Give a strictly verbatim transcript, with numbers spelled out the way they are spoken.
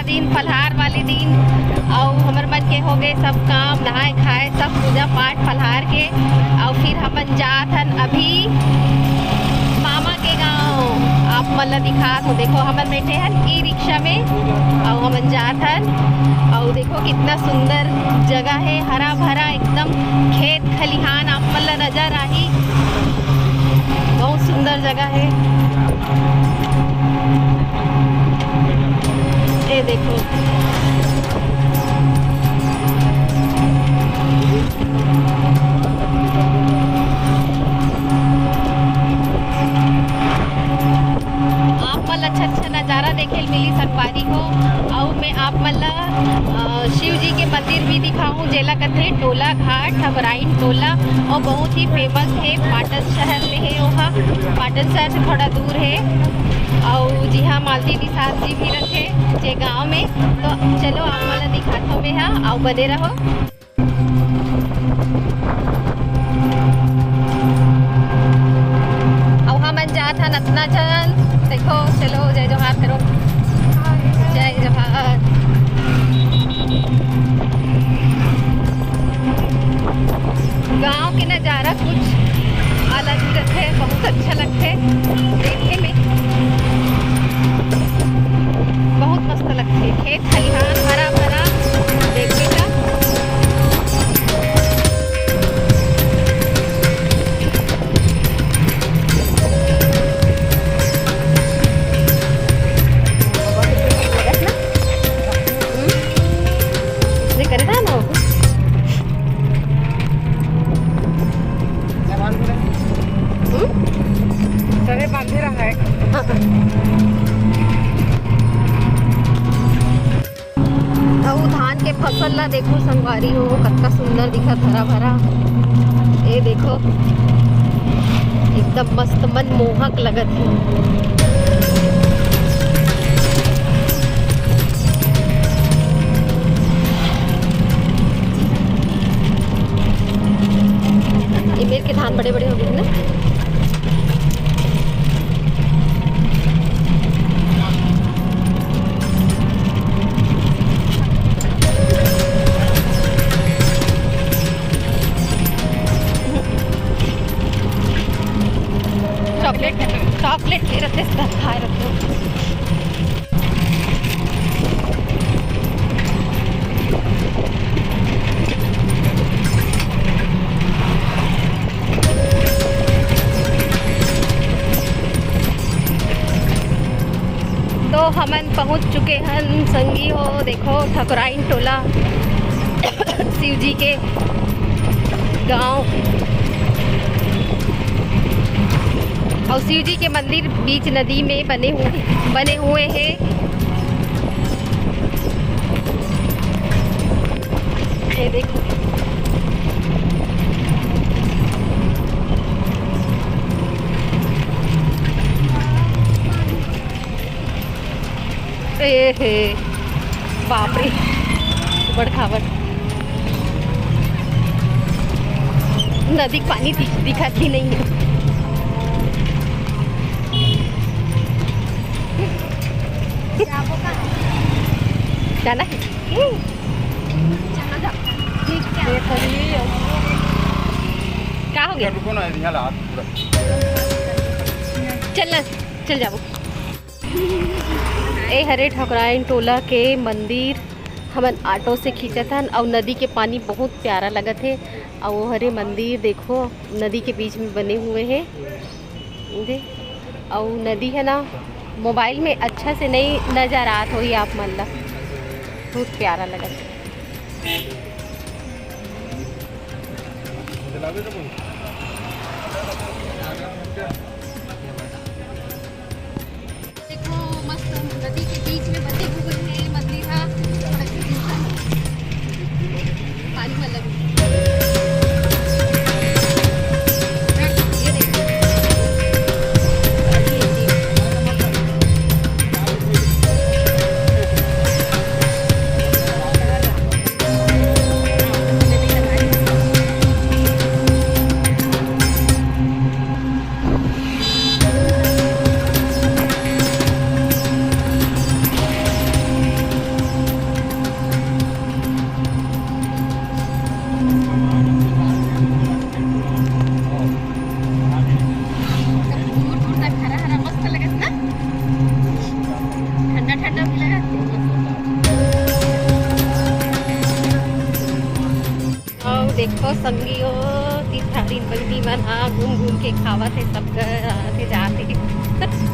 दिन, फलहार वाले दिन, अउ हमर मन के हो गए सब काम, नहाए खाए, सब पूजा पाठ, फलहार के, अउ फिर हमन जात हन अभी मामा के गांव। आप मन ला दिखात हो, देखो, हमन बैठे हन ई रिक्शा में, अउ हमन जात हन। अउ देखो, कितना सुंदर जगह है, हरा भरा एकदम, खेत खलिहान आप मन ला नजर आही। बहुत सुंदर जगह है। ये देखो, आप मन ला अच्छा अच्छा नजारा देखे ल मिली संगवारी हो। अउ मैं आप मन ला, अ, शिव जी के मंदिर भी दिखाऊं, जेला कथे टोला घाट ठकुराइन टोला, अउ बहुत ही फेमस है, पाटन शहर में है ओहा, पाटन शहर से थोड़ा दूर है। अउ जी हाँ, मालती निषाद जी भी रथे जे गांव में। तो चलो, आप मन ला दिखाथो मैं हा, अउ बने रहो। अउ हमन जात हन अतना झन। देखो, चलो, जय जोहार करो। जय जोहार। गांव के नजारा कुछ अलग ही रथे, बहुत अच्छा लगथे देखे में, बहुत मस्त लगथे। खेत खलिहान हरा भरा, देख बेटा। हम्म? ये करे था ना? हम्म? सरे बांधे रहा है। हाँ। अउ धान के फसल ला देखो संगवारी हो, कतका सुंदर दिखत, हरा भरा। ये देखो, एकदम मस्त मनमोहक लगत है। ये मेर के धान बड़े बड़े हो गए ना। चॉकलेट, चॉकलेट ले रखे, खाए रखे। तो हमन पहुंच चुके हन संगी हो, देखो ठकुराइन टोला शिव जी के गांव। अउ शिव जी के मंदिर बीच नदी में बने हुए, बने हुए हैं। ये देखो। ए हे, बाप रे, बड़खावत नदी के पानी दिख-, दिखत ही नहीं है। जाना है? का हो गया? रुको ना, यहाँ ला हाथ पूरा। चल ना, चल जाबो। ए हरे ठकुराइन टोला के मंदिर, हमन ऑटो से खींचत हन, अउ नदी के पानी बहुत प्यारा लगत हे। अउ वो हरे मंदिर देखो, नदी के बीच में बने हुए हे, दे। अउ नदी है ना, मोबाइल में अच्छा से नहीं नजर आत होही आप मन ला, बहुत प्यारा लगत हे। देखो, मस्त नदी के बीच में बसे हुए हैं मंदिर हा। थोड़ा सा दूर है। पानी वाला भी। ये देखो। तो संगी हो, तीर्थारिन बहिनी मन ह घूम घूम के खावत हे, सब घर आथे जाथे।